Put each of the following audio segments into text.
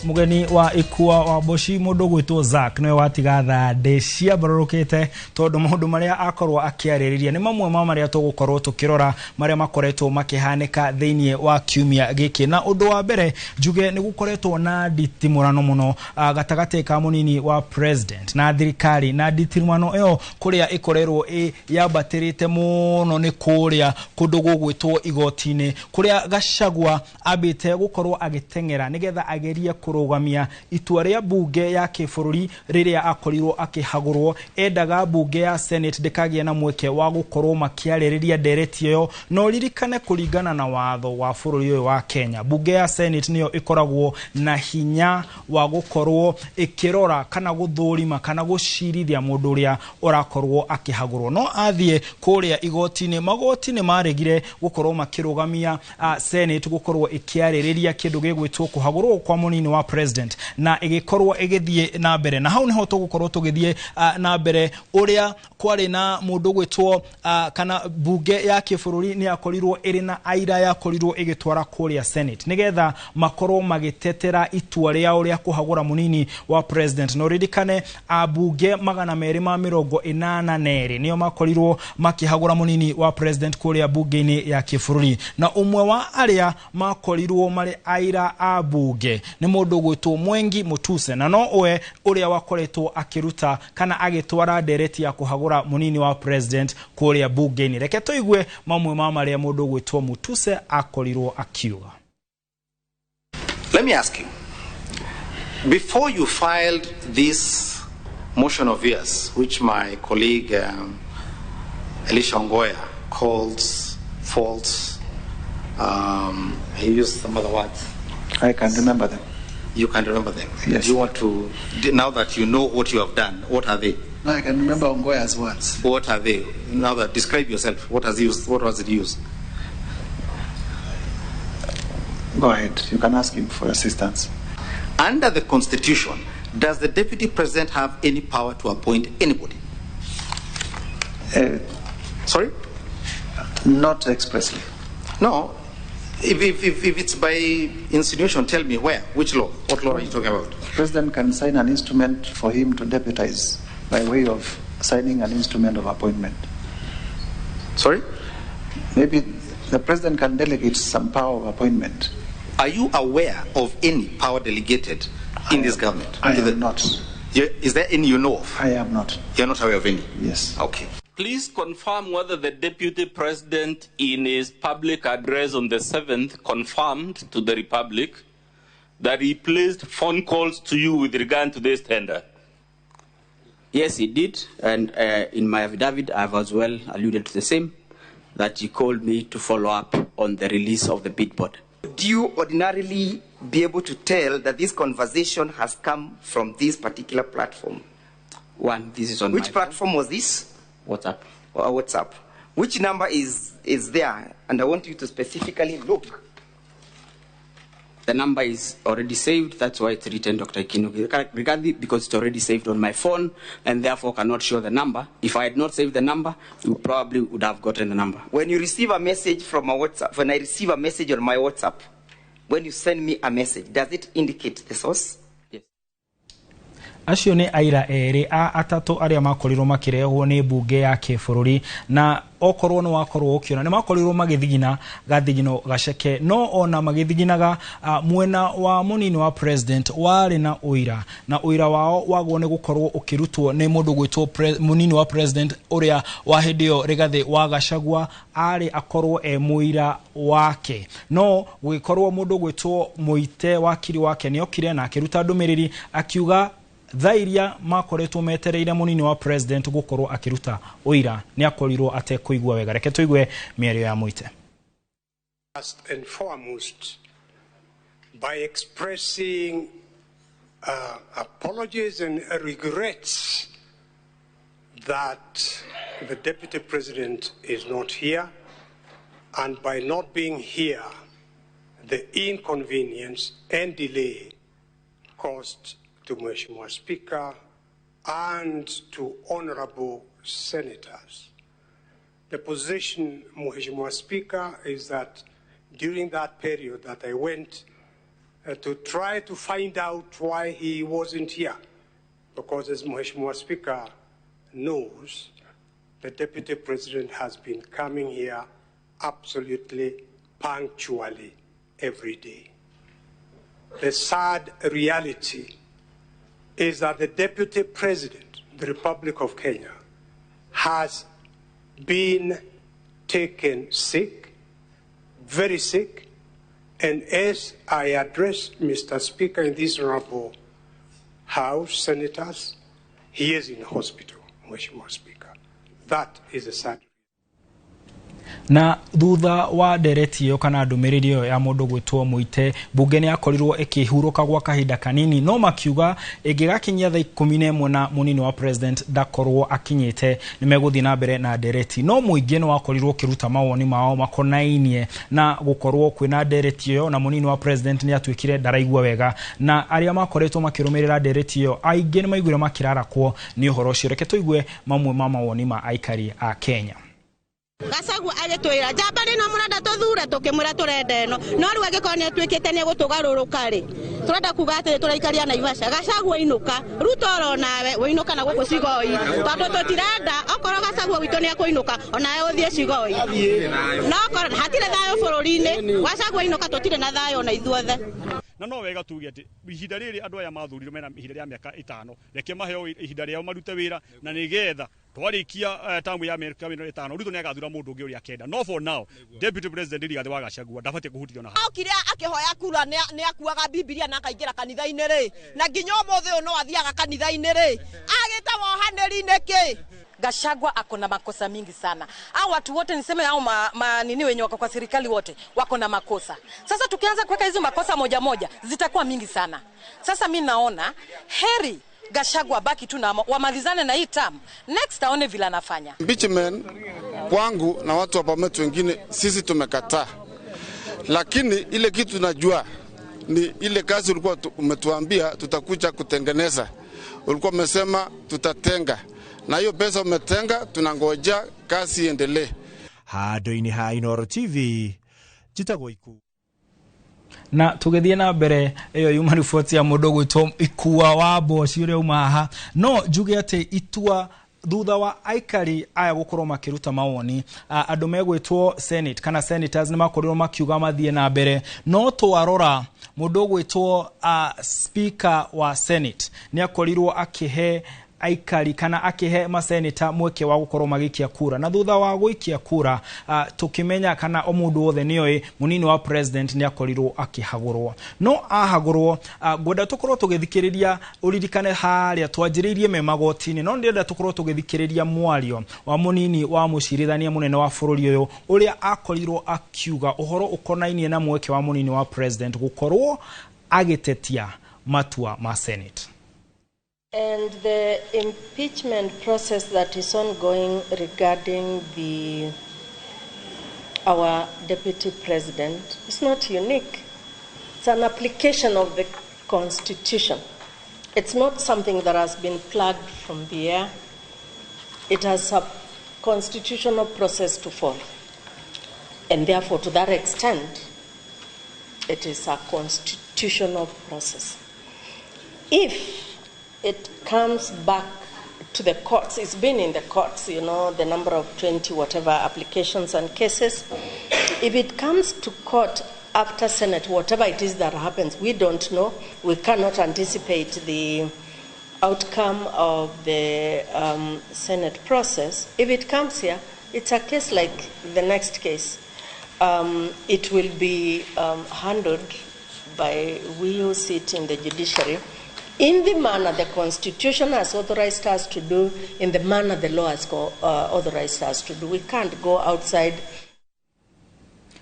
Mugeni wa ikua wa Boshi mundu gwitwo Zack niwe watiga thandĩ ciambarũrũkĩte tondu maundu maria akorwo akiarĩrĩria nĩ mamwe ma maria tũgũkorwo tũkĩrora maria makoretwo makĩhanĩka thĩinĩ wa kiumia gĩkĩ. Na ũndũ wa mbere njuge nĩ gũkoretwo na nditimũrano mũno gatagatĩ ka mũnini wa president na thirikari, na nditimũrano ĩyo kũrĩa ĩkorerwo yambatĩrĩte mũno nĩ kũrĩa kũndũ gũgwĩtwo igoti-inĩ kũrĩa Gachagua ambĩte gũkorwo agĩteng'era nĩgetha agerie kũrũgamia itua rĩa bunge ya kĩbũrũri rĩrĩa akorirwo akĩhagũrwo. Endaga bunge ya Senate ndĩkagĩe na mweke wa gũkorwo makĩarĩrĩria ndereti ĩyo, no ririkane kũringana na watho wa bũrũri ũyũ wa Kenya bunge ya Senate nĩyo ĩkoragwo na hinya wa gũkorwo ĩkĩrora kana gũthũrima kana gũcirithia mũndũ ũrĩa ũrakorwo akĩhagũrwo. No athiĩ kũrĩa igoti-inĩ, magoti nĩ maregire gũkorwo makĩrũgamia Senate gũkorwo ĩkĩarĩrĩria kĩndũ gĩgwĩtwo kũhagũrwo kwa mũnini wa president, na ĩgĩkorwo ĩgĩthiĩ na mbere. Na hau niho tũgũkorwo tũgĩthiĩ na mbere ũrĩa kwarĩ na mũndũ gwĩtwo kana bunge ya kĩbũrũri nĩ yakorirwo ĩrĩ na aira yakorirwo ĩgĩtwara kũrĩa Senate nĩgetha makorwo magĩtetera itua rĩao rĩa kũhagũra mũnini wa president. No ririkane ambunge 282 nĩo makorirwo makĩhagũra mũnini wa president kũrĩa bunge-inĩ ya kĩbũrũri, na ũmwe wa arĩa makorirwo marĩ aira a bunge nĩ mũndũ gwĩtwo Mwengi Mutuse, na no ũwe ũrĩa wakoretwo akĩruta kana agĩtwara ndereti ya kũhagũra mũnini wa president kũrĩa bunge-inĩ. Reke tũigue mamwe ma marĩa mũndũ gwĩtwo Mutuse akorirwo akiuga. Let me ask you, before you filed this motion of yours, which my colleague Elisha Ongoya calls false, he used some other words. I can remember them. You can remember them? Yes. Do you want to, now that you know what you have done, what are they? No, I can remember Ongoya's words. What are they? Now that, describe yourself. What has used? What was it used? Go ahead. You can ask him for assistance. Under the Constitution, does the Deputy President have any power to appoint anybody? Sorry? Not expressly. No. If it's by insinuation, tell me where, which law, what law are you talking about? The President can sign an instrument for him to deputize by way of signing an instrument of appointment. Sorry? Maybe the President can delegate some power of appointment. Are you aware of any power delegated in this government? I am not. Is there any you know of? I am not. You're not aware of any? Yes. Okay. Please confirm whether the Deputy President in his public address on the 7th confirmed to the Republic that he placed phone calls to you with regard to this tender. Yes, he did. And in my affidavit, I have as well alluded to the same, that he called me to follow up on the release of the bid board. Do you ordinarily be able to tell that this conversation has come from this particular platform? One, this is on Which platform was this? WhatsApp. Or WhatsApp. Which number is there? And I want you to specifically look. The number is already saved. That's why it's written Dr. Ikinu Rigathi, because it's already saved on my phone and therefore cannot show the number. If I had not saved the number, you probably would have gotten the number. When you receive a message from a WhatsApp, when I receive a message on my WhatsApp, when you send me a message, does it indicate the source? Yes. Acio nĩ aira erĩ a atatũ arĩa makorirwo makĩrehwo nĩ bunge ya kĩbũrũri, na okorwo nĩ wakorwo ũkĩona nĩ makorirwo magĩthigina gathigino gaceke, no ona magĩthiginaga mwena wa mũnini wa president warĩ na ũira, na ũira wao wagwo nĩ gũkorwo ũkĩrutwo nĩ mũndũ gwĩtwo mũnini wa president ũrĩa wa hĩndĩ ĩyo Rigathĩ wa Gachagua arĩ akorwo e mũira wake. No gũgĩkorwo mũndũ gwĩtwo Muite wakiri wake nĩ okire na akĩruta ndũmĩrĩri akiuga thaa iria makoretwo metereire mũnini wa president gũkorwo akĩruta ũira nĩ akorirwo atekũigua wega. Reke tũigue mĩario ya Muite. First and foremost, by expressing apologies and regrets that the Deputy President is not here, and by not being here, the inconvenience and delay caused to Mheshimiwa Speaker and to honorable senators. The position, Mheshimiwa Speaker, is that during that period that I went to try to find out why he wasn't here. Because as Mheshimiwa Speaker knows, the Deputy President has been coming here absolutely punctually every day. The sad reality is that the Deputy President of the Republic of Kenya has been taken sick, very sick, and as I address Mr. Speaker in this honorable House, Senators, he is in hospital, Mheshimiwa Speaker. That is a sad. Na thutha wa ndereti ĩyo kana ndũmĩrĩri ĩyo ya mũndũ gwĩtwo Muite, bunge nĩ yakorirwo ĩkĩhurũka gwa kahinda kanini, no makiuga ĩngĩgakinyia thaa 11 na mũnini wa president ndakorwo akinyĩte, nĩ megũthiĩ na mbere na ndereti. No mũingĩ nĩ wakorirwo ũkĩruta mawoni mao makonainie na gũkorwo kwĩna ndereti ĩyo, na mũnini wa president nĩ atuĩkire ndaraigua wega, na arĩa makoretwo makĩrũmĩrĩra ndereti ĩyo aingĩ nĩ maiguire makĩrarakwo nĩ ũhoro ũcio. Reke tũigue mamwe ma mawoni ma aikari a Kenya. Gachagua agĩtwĩra njamba rĩno mũrenda tũthure, tũkĩmwĩra tũrenda ĩno, no rĩu angĩkorwo nĩ atuĩkĩte nĩ egũtũgarũrũka rĩ, tũrenda kuga atĩrĩ tũraikaria Naivasha. Gachagua inũka, Ruto oro nawe wĩinũka na gũkũ Cigoi, tondũ tũtirenda okorwo Gachagua witũ nĩ ekũinũka onawe ũthiĩ Cigoi, no okorwo hatirĩ thayũ bũrũri-inĩ, Gachagua inũka, tũtirĩ na thayũ ona ithuothe. Na no wega tuge ati ihinda rĩrĩ andũ aya mathurirwo mena ihinda rĩa mĩaka 5, reke maheo ihinda rĩao marute wĩra, na nĩgetha twarikia tamu ya mĩaka 5 Ruto nĩagathura mũndũ ũngĩ ũrĩa akenda. No for now Deputy President Rigathi wa Gachagua ndabatiĩ kũhutithio na okire akĩhoya kura nĩ akuaga Bibilia na akaingĩra kanitha-inĩ rĩ, na nginya ũmũthĩ ũyũ no athiaga kanitha-inĩ rĩ, agĩta wohanĩri nĩkĩ? Gachagua ako na makosa mingi sana. Hao watu wote niseme hao nini wenye wako kwa serikali wote wako na makosa. Sasa tukianza kuweka hizo makosa moja moja zitakuwa mingi sana. Sasa mimi naona heri Gachagua baki tu na wamalizane na hii term. Next aone vile anafanya. Impeachment kwangu na watu wa Bomet wengine sisi tumekataa. Lakini ile kitu tunajua ni ile kazi ulikuwa umetuambia tutakuja kutengeneza. Ulikuwa umesema tutatenga. Na hiyo pesa umetenga, tunangoja kazi iendelee. Handũ-inĩ ha Inooro TV, njĩtagwo Iku. Na tũgĩthiĩ na mbere, ĩyo yuma riboti ya mũndũ gwĩtwo Ikua wa Mboci ũrĩa uma haha. No njuge atĩ itua thutha wa aikari aya gũkorwo makĩruta mawoni, andũ megwĩtwo Senate kana senators nĩ makorirwo makiuga mathiĩ na mbere, no twarora mũndũ ũgwĩtwo speaker wa Senate nĩ akorirwo akĩhe aikari kana akĩhe maseneta mweke wa gũkorwo magĩikia kura, na thutha wa gũikia kura tũkĩmenya kana o mũndũ wothe nĩoĩ mũnini wa president nĩ akorirwo akĩhagũrwo. No ahagũrwo, ngwenda tũkorwo tũgĩthikĩrĩria, ũririkane harĩa twanjĩrĩirie me magoti-inĩ, no ndĩrenda tũkorwo tũgĩthikĩrĩria mwario wa mũnini wa mũcirithania mũnene wa bũrũri ũyũ ũrĩa akorirwo akiuga ũhoro ũkonainie na mweke wa mũnini wa president gũkorwo agĩtetia matua ma Senate. And the impeachment process that is ongoing regarding our deputy president is not unique. It's an application of the Constitution. It's not something that has been plugged from the air. It has a constitutional process to follow. And therefore, to that extent, it is a constitutional process. If it comes back to the courts, it's been in the courts, you know, the number of 20 whatever applications and cases. If it comes to court after Senate, whatever it is that happens, we don't know. We cannot anticipate the outcome of the Senate process. If it comes here, it's a case like the next case. It will be handled by we who sit in the judiciary in the manner the Constitution has authorized us to do, in the manner the law has authorized us to do. We can't go outside.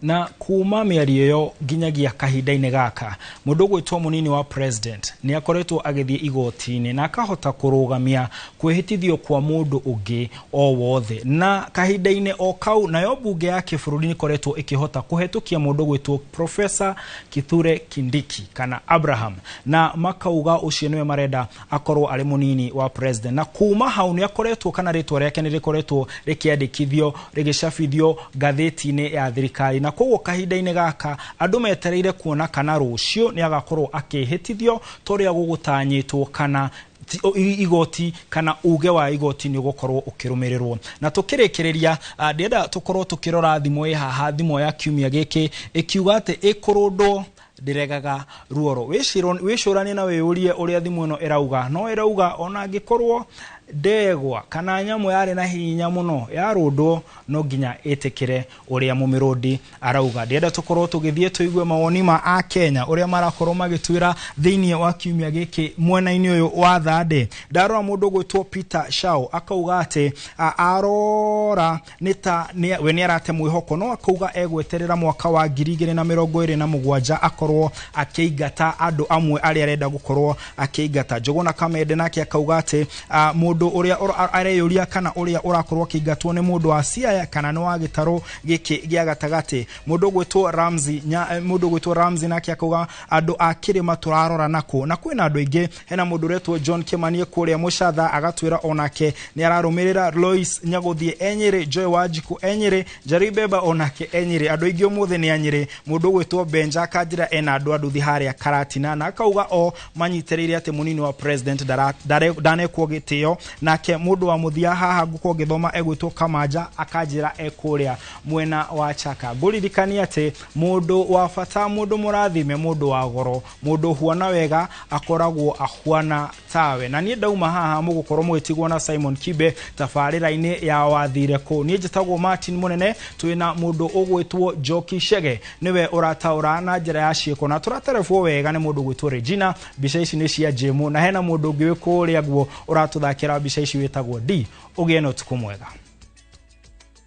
Na kuma mĩario ĩyo nginyagia kahinda-inĩ gaka, mũndũ ũgwĩtwo mũnini wa president nĩ akoretwo agĩthiĩ igoti-inĩ na akahota kũrũgamia kwĩhĩtithio kwa mũndũ ũngĩ o wothe, na kahinda-inĩ o kau nayo bunge ya kĩbũrũri nĩ ĩkoretwo ĩkĩhota kũhetũkia mũndũ ũgwĩtwo Professor Kithure Kindiki kana Abraham, na makauga ũcio nĩwe marenda akorwo arĩ mũnini wa president. Na kuma hau nĩ akoretwo kana rĩtwa rĩake nĩ rĩkoretwo rĩkĩandĩkithio rĩgĩcabithio ngathĩti-inĩ ya thirikari. Na koguo kahinda-inĩ gaka andũ metereire kuona kana rũciũ nĩ agakorwo akĩhĩtithio ta ũrĩa gũgũtanyĩtwo, kana igoti kana uge wa igoti nĩ ũgũkorwo ũkĩrũmĩrĩrwo. Na tũkĩrĩkĩrĩria, ndĩrenda tũkorwo tũkĩrora thimũ ĩ haha, thimũ ya kiumia gĩkĩ ĩkiuga atĩ ĩkũrũndwo ndĩregaga ruoro. Wĩcũranie na wĩyũrie ũrĩa thimũ ĩno ĩrauga. No ĩrauga ona angĩkorwo ndegwa kana nyamũ yarĩ na hinya mũno yarũndwo, no nginya ĩtĩkĩre ũrĩa mũmĩrũndi arauga. Ndĩrenda tũkorwo tũgĩthiĩ tũigue mawoni ma akenya ũrĩa marakorwo magĩtwĩra thĩinĩ wa kiumia gĩkĩ mwena-inĩ ũyũ wa Thandĩ. Ndarora mũndũ ũgwĩtwo Peter Shao akauga atĩ arora nĩ ta we nĩ arate mwĩhoko, no akauga egweterera mwaka wa 2027 akorwo akĩingata andũ amwe arĩa arenda gũkorwo akĩingata. Njũgũna Kamende nake akauga atĩ mũndũ ũrĩa areyũria kana ũrĩa ũrakorwo akĩingatwo nĩ mũndũ wa Siaya kana nĩ wa gĩtarũ gĩkĩ gĩa gatagatĩ. Mũndũ ũgwĩtwo Ramsey, mũndũ ũgwĩtwo Ramsey nake akauga andũ a kĩrĩma tũrarora nako. Na kwĩna andũ aingĩ, hena mũndũ ũretwo John Kimani kũrĩa Mũcatha agatwĩra onake nĩ ararũmĩrĩra Lois Nyagũthiĩ e Nyĩrĩ, Joy Wanjikũ e Nyĩrĩ, Njeri Beba onake e Nyĩrĩ. Andũ aingĩ ũmũthĩ nĩ a Nyĩrĩ. Mũndũ ũgwĩtwo Benja akanjĩra ena andũ a nduthi harĩa Karatina, na akauga o manyitĩrĩire atĩ mũnini wa president ndanekwo gĩtĩo. Nake mũndũ wa mũthia haha ngũkorwo ngĩthoma egwĩtwo Kamanja akanjĩra e kũrĩa mwena wa Chaka. Ngũririkania atĩ mũndũ wa bata, mũndũ mũrathime, mũndũ wa goro, mũndũ ũhuana wega akoragwo ahuana tawe. Na niĩ ndauma haha mũgũkorwo mũgĩtigwo na Simon Kibe tabarĩra-inĩ ya wathire kũ. Niĩ njĩtagwo Martin Mũnene, twĩna mũndũ ũgwĩtwo Njoki Chege, nĩwe ũrataũra na njĩra ya ciĩko, na tũraterebwo wega nĩ mũndũ ũgwĩtwo Regina. Mbica ici nĩ cia Jemu, na hena mũndũ ũngĩ wĩ kũrĩa guo ũratũthakĩra mbica ici wĩtagwo D. Ũgĩe na ũtukũ mwega.